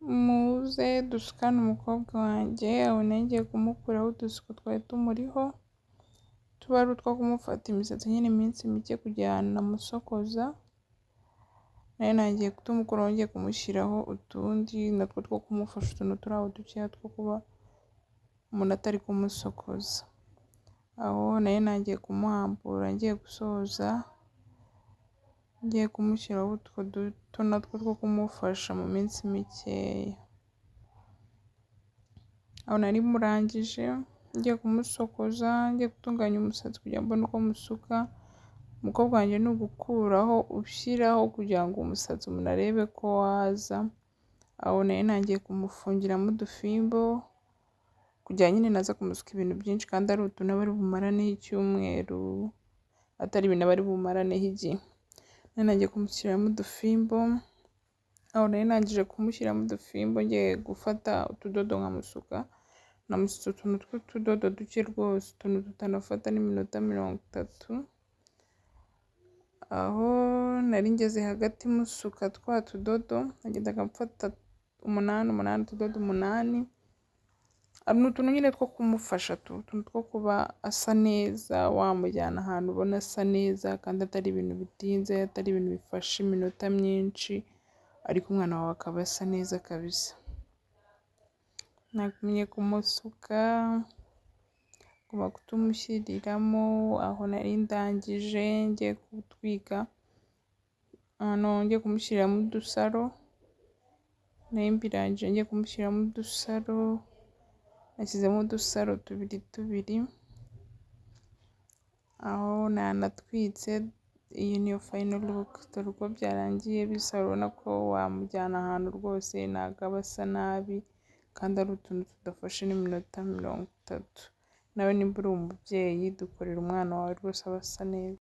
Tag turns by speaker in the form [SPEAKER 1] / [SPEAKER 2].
[SPEAKER 1] Muze dusukane umukobwa wanjye. Aho nari ngiye kumukuraho udusuko twari tumuriho, tuba ari utwo kumufata imisatsi nyine iminsi mike kugira ngo namusokoza. Nari nangiye kutumukuraho, ngiye kumushyiraho utundi natwo two kumufasha, utuntu turi aho dukeya two kuba umuntu atari kumusokoza. Aho nari nangiye kumuhambura, ngiye gusoza, ngiye kumushyiraho utwo duto natwo two kumufasha mu minsi mikeya. Aho nari murangije, ngiye kumusokoza, ngiye gutunganya umusatsi kugira ngo mbone uko musuka. Umukobwa wanjye ni ugukuraho ushyiraho kugira ngo umusatsi umuntu arebe ko waza. Aho nari ntangiye kumufungiramo udufimbo kugira nyine naza kumusuka ibintu byinshi, kandi ari utuntu aba ari bumaraneho icyumweru, atari ibintu aba ari bumaraneho igihe. Nari ntangiye kumushyiramo udufimbo. Aho nari nangije kumushyiramo udufimbo, ngiye gufata utudodo nkamusuka. Namusutse utuntu tw'utudodo duke rwose, utuntu tutanafata n'iminota 30. Aho nari ngeze hagati musuka twa tudodo, nagendaga mfata umunani umunani, utudodo umunani. Ni utuntu nyine two kumufasha tu, utuntu two kuba asa neza, wamujyana ahantu ubona asa neza kandi atari ibintu bitinze, atari ibintu bifashe iminota myinshi, ariko umwana wawe akaba asa neza kabisa. Nagumye kumusuka, ngomba kutumushyiriramo. Aho nari ndangije ngiye gutwika, hano ngiye kumushyiramo udusaro, nari mbirangije ngiye kumushyiramo udusaro, nashyizemo udusaro tubiri tubiri. Aho nanatwitse, iyi niyo final look. Dore uko byarangiye bisa. Urabona ko wamujyana ahantu rwose ntabwo aba asa nabi, kandi ari utuntu tudafashe n'iminota 30. Nawe nimba uri umubyeyi, dukorera umwana wawe rwose aba asa neza.